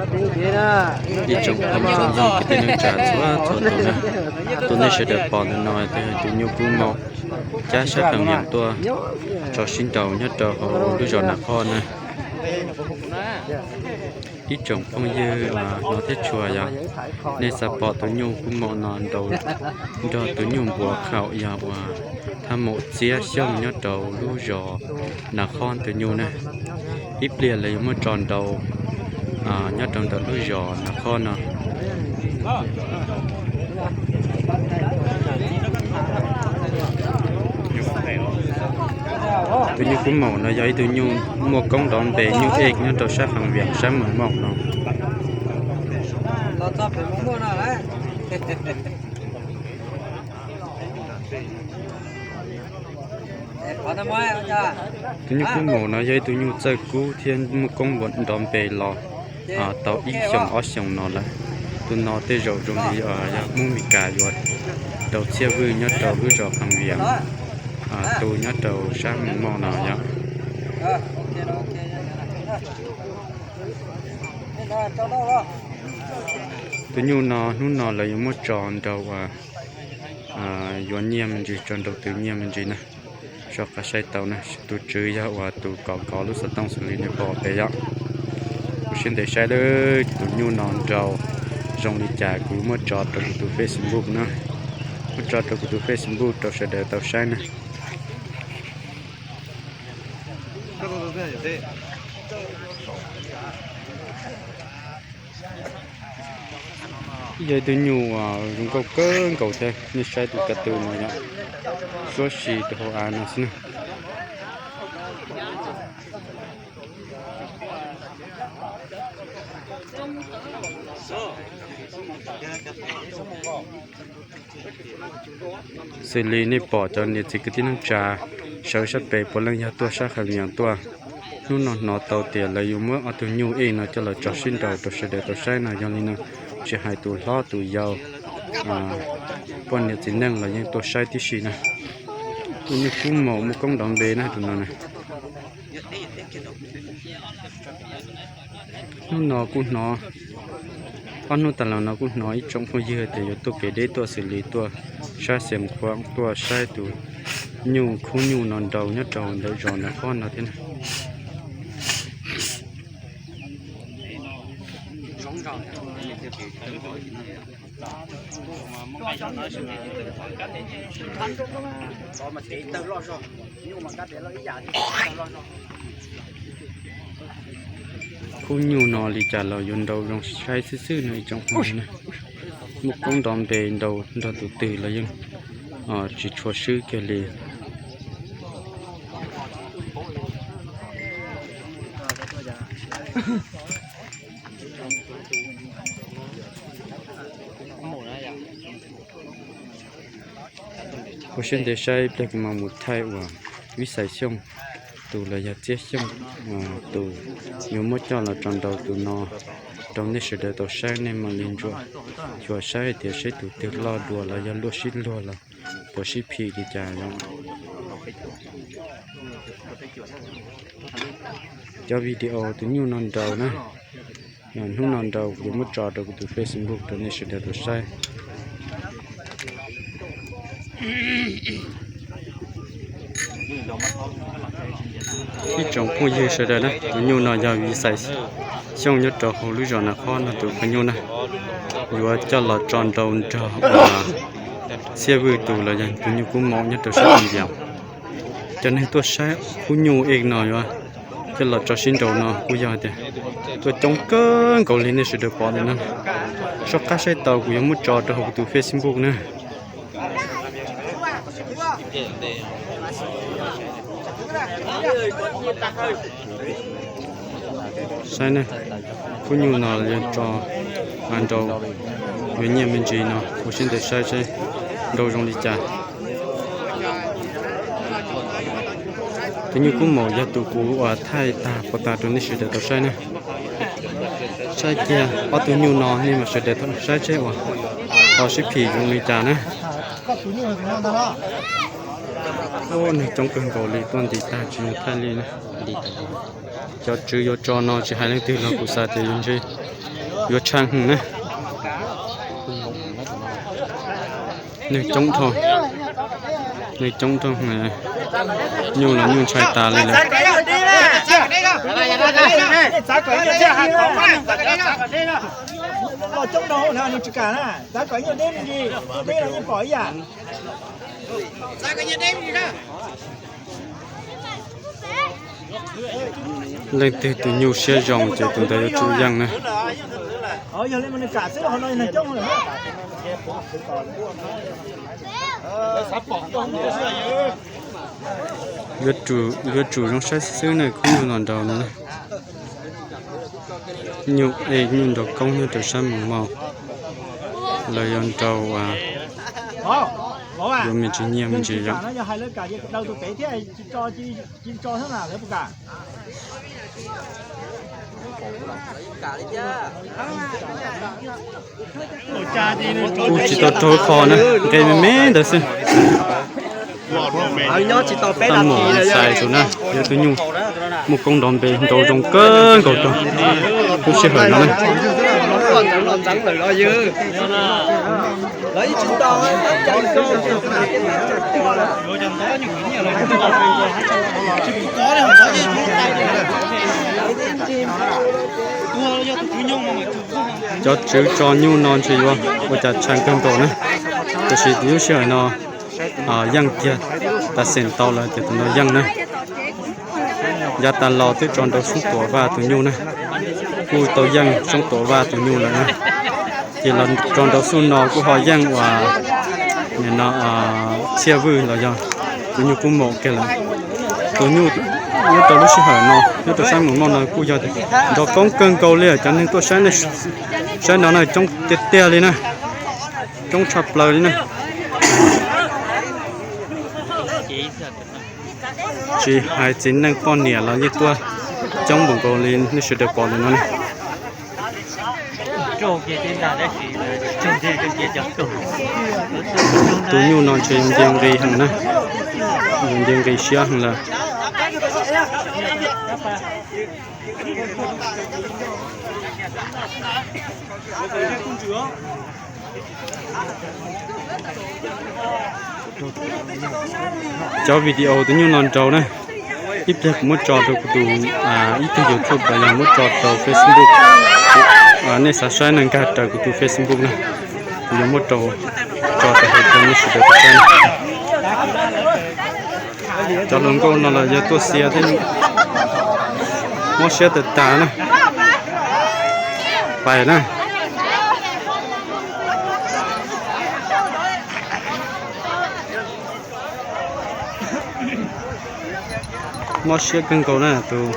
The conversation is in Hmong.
Ib tsoom phooj ywg kwv tij neej tsa txhua txhua tus na, tus nej sawv daws pom ntawm no yog tus nyuj kub maum cab sab qees vias tuaj tso sib nraus nyob rau hauv lub zos Nas Khob na. Ib tsoom phooj ywg hnov thiab tshua yog nej xav pom tus nyuj kub maum no nraus nrog tus nyuj npuav khaum yog uas thaj maum Txiab Xyooj nyob rau lub zos Nas Khob tus nyuj na. Ib pliag lawv yuav muab tso nraus nyob rau ntawm lub zos Nas Khob no. Tus nyuj kub maum no yog ib tug nyuj muaj koob nrov npe nyuj ej nyob rau sab Qhas Vias sab Moos Moos no. Tus nyuj kub maum no yog ib tug nyuj txawj kub thiab muaj koob nrov npe los tau ib xyoos ob xyoos no lawm. Tus no tej zaum zoo li yog Hmoob Mes Kas yuav rau txhiaj vwj nyob rau lub zos Qhas Vias, tus nyob rau sab Moos Moos no yog. Tus nyuj no hnub no lawv yuav muab tso nraus uas yuav nyiaj me ntsis, tso nraus twv nyiaj me ntsis na. Soj qab saib tau na, tus tswv yog uas tus kov kov lub xov tooj xws li nej pom pem yom. Kuv siab ntev saib lawm tus nyuj no nraus zoo li cas kuv muab tso rau kuv tus Facebook na. Muab tso rau kuv tus Facebook rau sawv daws tau saib na. Yog ib tug nyuj zoo nkauj kawg nkaus thiab, nej saib tus ka tu no yom, suab si rau hauv av no xwb na. Xws li nej pom cov niam txiv kwv tij neej tsa sawv sab pem puav leej yog tuaj sab Qhas Vias tuaj. Hnub no hnov tau tias lawv yuav muab ob tug nyuj ej no coj los tso sib nraus rau sawv daws tau saib no, yog li no tsis hais tus hlob tus yau, poj niam txiv neej los yeej tuaj saib tib si na. Tus nyuj kub maum muaj koob nrov npe na tus no na. Hnub no kuj hnov, ob hnub tas los no kuj hnov ib tsoom phooj ywg tias yuav tuaj kev deb tuaj xws li tuaj saib Xeev Khuam, tuaj saib tus nyuj khub nyuj no nraus nyob rau ntawm zos Nas Khob no thiab na. Khub nyuj no li cas los yuav nraus zoo saib xwb xwb no ib tsoom phooj ywg na. Muaj koob nrov npe nraus nrog tus twg los yeej tsis tshua swb kiag li. Kuv siab ntev saib ib pliag kuv mam mus thaij uas Vij Xais Xyooj tus los yog Txiab Xyooj tus yuav muab coj los tso nraus tus no rau nej sawv daws tau saib, nej mam li ntsuam xyuas saib hais tias seb tus twg loj dua los yog luaj sib luag los puas sib phim li cas yom. Cov video tus nyuj no nraus na, hnub no nraus kuv yuav muab tso rau kuv tus Facebook rau nej sawv daws tau saib. Ib tsoom phooj ywg sawv daws na, tus nyuj no yog Vij Xais Xyooj nyob rau hauv lub zos Nas Khob no tus khub nyuj na, yuav coj los tso nraus nrog uas Txiab Vwj tus los yog tus nyuj kub maum nyob rau sab Vias. Cov neeg tuaj saib khub nyuj ej no yuav coj los tso sib nraus no kuj yog tias tuaj coob kawg nkaus li nej sawv daws pom ntawm no. Soj qab saib tau kuv yuav muab tso rau hauv kuv tus Facebook na. Saib na, khub nyuj no yog tso nraus yuav nyiaj me ntsis no, kuv siab ntev saib seb nraus zoo li cas. Tus nyuj kub maum yog tus kuv uas thaij tag puas tag rau nej sawv daws tau saib na. Saib kiag ob tug nyuj no nej mam sawv daws tau saib seb uas ho sib phim zoo li cas na. Ua neeg coob kawg nkaus li tuaj ntim tag tsis zoo thaij li na. Cov tswv yuav tso no tsis hais leej twg los kuv xav tias yuav ntshe Yuav tshaj hwv na. Neeg coob dhau, neeg coob dhau, nyuj los nyuj ntshai tas li lawm. Leej twg tus nyuj siab zoo ces tus ntawd yuav tsum yeej na. Yuav tsum zoo saib xwb ne, khub nyuj no nraus no. Nyuj, nyuj nraus koob nyob rau sab Moos Mauj, los yog nraus, yuav me ntsis nyiaj me ntsis yom. Kuj tsis tau raug qho na, nqe me me ntawd xwb. Tab mus xais tus na, yog tus nyuj muaj koob nrov npe nraus zoo kawg nkaus rau lub sij hawm no na. Cov tswv tso nyuj no ntshe yuav ua cas tshaj kawg nkaus na, tiam sis lub sij hawm no yeej kiag, tas xeem tau lawm ces tus no yeej na. Yav tas los twb tso nraus Soob Tuam Vaj tus nyuj na, kuj tau yeej Soob Tuam Vaj tus nyuj lawm na. Ces los tso nraus xub no kuj ho yeej uas nim no Txhiaj Vwj los yog tus nyuj kub maum kiag lawm. Tus nyuj nyob rau lub sij hawm no nyob rau sab Moos Mauj no kuj yog nrov koob kawg nkaus li, cov neeg tuaj saib, saib no na coob tiag tiag li na, coob tshaj plaws li na. Tsis hais txiv neej poj niam los yeej tuaj coob npaum nkaus li nej sawv daws pom ntawm no ne. Tus nyuj no ntshe nce nqis heev na, nce nqis siab heev lawm. Cov video tus nyuj no nraus na, ib pliag kuv muab tso rau kuv tus, ib tug YouTube los yog muab tso rau Facebook. Nej xav saib no nkag raws kuv tus Facebook na, kuv yuav muab rau, tso rau hauv rau nej sawv daws tau saib na. Cov hluas nkauj no los yog tuaj xiav thiab, mob siab tag tag na. Pais na. Mob siab kawg nkaus na tus